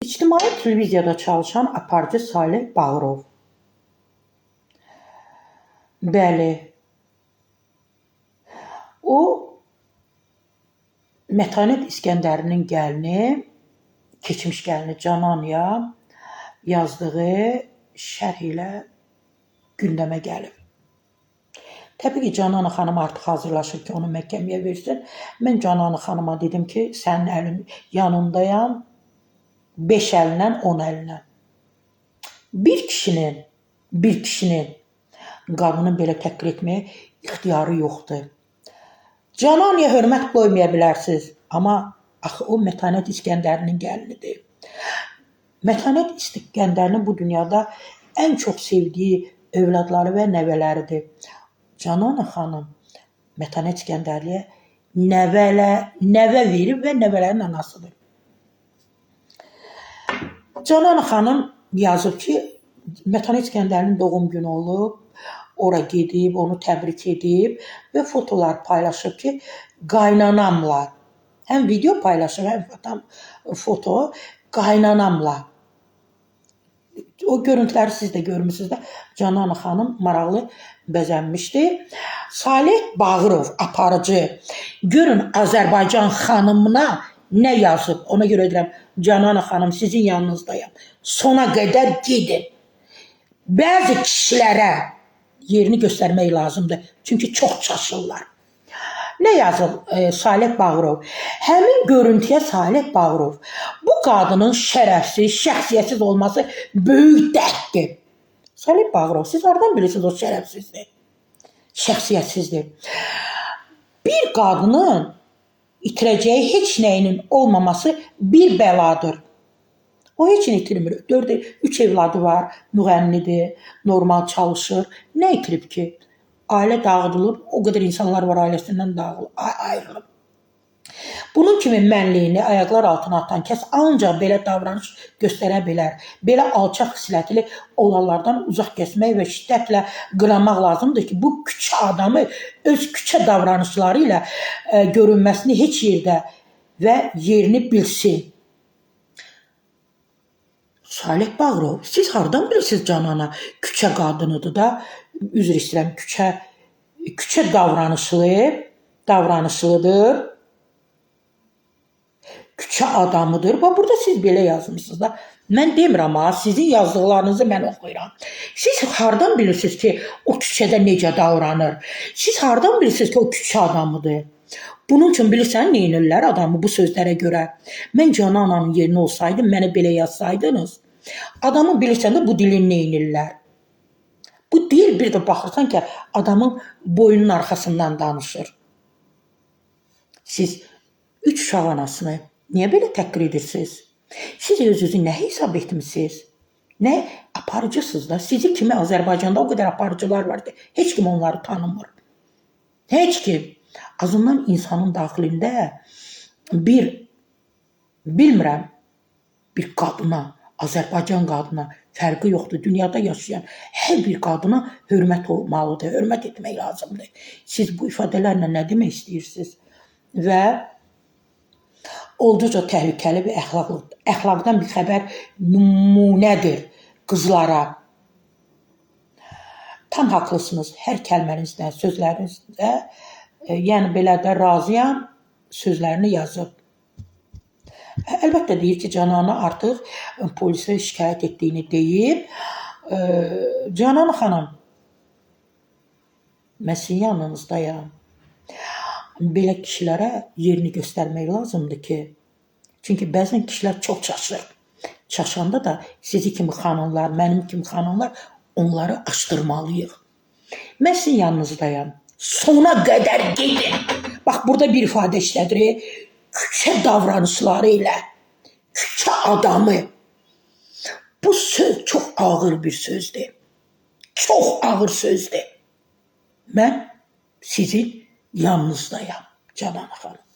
İctimai televiziyada çalışan aparıcı Saleh Bağırov. Bəli. O Mətanət İsgəndərlinin gəlini, keçmiş gəlini Cananaya yazdığı şərh ilə gündəmə gəlib. Təbii ki, Canana xanım artıq hazırlaşır ki, onu məhkəməyə versin. Mən Canana xanıma dedim ki, sənin əlin yanındayam. 5 əllə, 10 əllə. Bir kişinin qadını belə təhqir etməyə ixtiyarı yoxdur. Cananaya hörmət qoymaya bilərsiniz, amma axı o Mətanət İsgəndərlinin gəlinidir. Mətanət İsgəndərlinin bu dünyada ən çox sevdiyi övladları və nəvələridir. Canana xanım Mətanət İsgəndərliyə nəvə verib və nəvələrin anasıdır. Canana xanım yazıb ki, Mətanət İsgəndərlinin doğum günü olub, ora gedib, onu təbrik edib və fotolar paylaşıb ki, qaynanamla. Həm video paylaşır, həm foto qaynanamla. O görüntüləri siz də görmüsünüz də. Canana xanım maraqlı bəzənmişdi. Saleh Bağırov aparıcı. Görün Azərbaycan xanımına nə yazıb? Ona görə deyirəm, Canana xanım sizin yanınızdayam. Sona qədər gedin. Bəzi kişilərə yerini göstərmək lazımdır. Çünki çox çaşırlar. Nə yazıb Saleh Bağırov? Həmin görüntüyə Saleh Bağırov bu qadının şərəfsiz, şəxsiyyətsiz olması böyük dərddir. Saleh Bağırov, siz hardan bilirsiniz o şərəfsizdir? Şəxsiyyətsizdir. Bir qadının itirəcəyi heç nəyinin olmaması bir bəladır. O heç nə itirmir. 3 evladı var, müğənnidir, normal çalışır. Nə itirib ki? Ailə dağıdılıb, o qədər insanlar var ailəsindən ayrılıb. Bunun kimi mənliyini ayaqlar altına atan kəs ancaq belə davranış göstərə bilər. Belə alçaq xislətli olanlardan uzaq kəsmək və şiddətlə qınamaq lazımdır ki, bu küçə adamı öz küçə davranışları ilə görünməsini heç yerdə və yerini bilsin. Saleh Bağırov, siz hardan bilirsiniz Canana küçə qadınıdır da, üzr istəyirəm, küçə davranışlıdır. Küçə adamıdır. Bax, burada siz belə yazmışsınız da. Mən demirəm ha, sizin yazdıqlarınızı mən oxuyuram. Siz hardan bilirsiniz ki, o küçədə necə davranır? Siz hardan bilirsiniz ki, o küçə adamıdır? Bunun üçün bilirsən, nə edirlər adamı bu sözlərə görə? Mən Canananın yerinə olsaydım, mənə belə yazsaydınız. Adamı bilirsən də bu dilin nə edirlər? Bu dil bir də baxırsan ki, adamın boynunun arxasından danışır. Siz 3 uşaq anasını niyə belə təhqir edirsiniz? Siz özünüzü nə hesab etmisiniz? Nə aparıcısınız da? Sizi kimi Azərbaycanda o qədər aparıcılar var ki, heç kim onları tanımır. Heç kim. Azından insanın daxilində bir, bilmirəm, bir qadına, Azərbaycan qadına fərqi yoxdur. Dünyada yaşayan hər bir qadına hörmət olmalıdır, hörmət etmək lazımdır. Siz bu ifadələrlə nə demək istəyirsiniz? Və olduqca təhlükəli bir əxlaqdan bir xəbər nümunədir qızlara. Tam haqlısınız hər kəlmənizdə, sözlərinizdə. Yəni belə də razıyam sözlərini yazıb. Əlbəttə deyir ki, Canana artıq polisə şikayət etdiyini deyib. Canana xanım, mən sizin yanınızdayam. Belə kişilərə yerini göstərmək lazımdır ki, çünki bəzən kişilər çox çaşır. Çaşanda da sizi kimi xanımlar, mənim kimi xanımlar onları aşdırmalıyıq. Mən sizin yanınızdayam. Sona qədər gedin. Bax, burada bir ifadə işlədirik. Küçə davranışları ilə, küçə adamı. Bu söz çox ağır bir sözdür. Çox ağır sözdür. Mən sizin yanınızdayam, Canana xanım.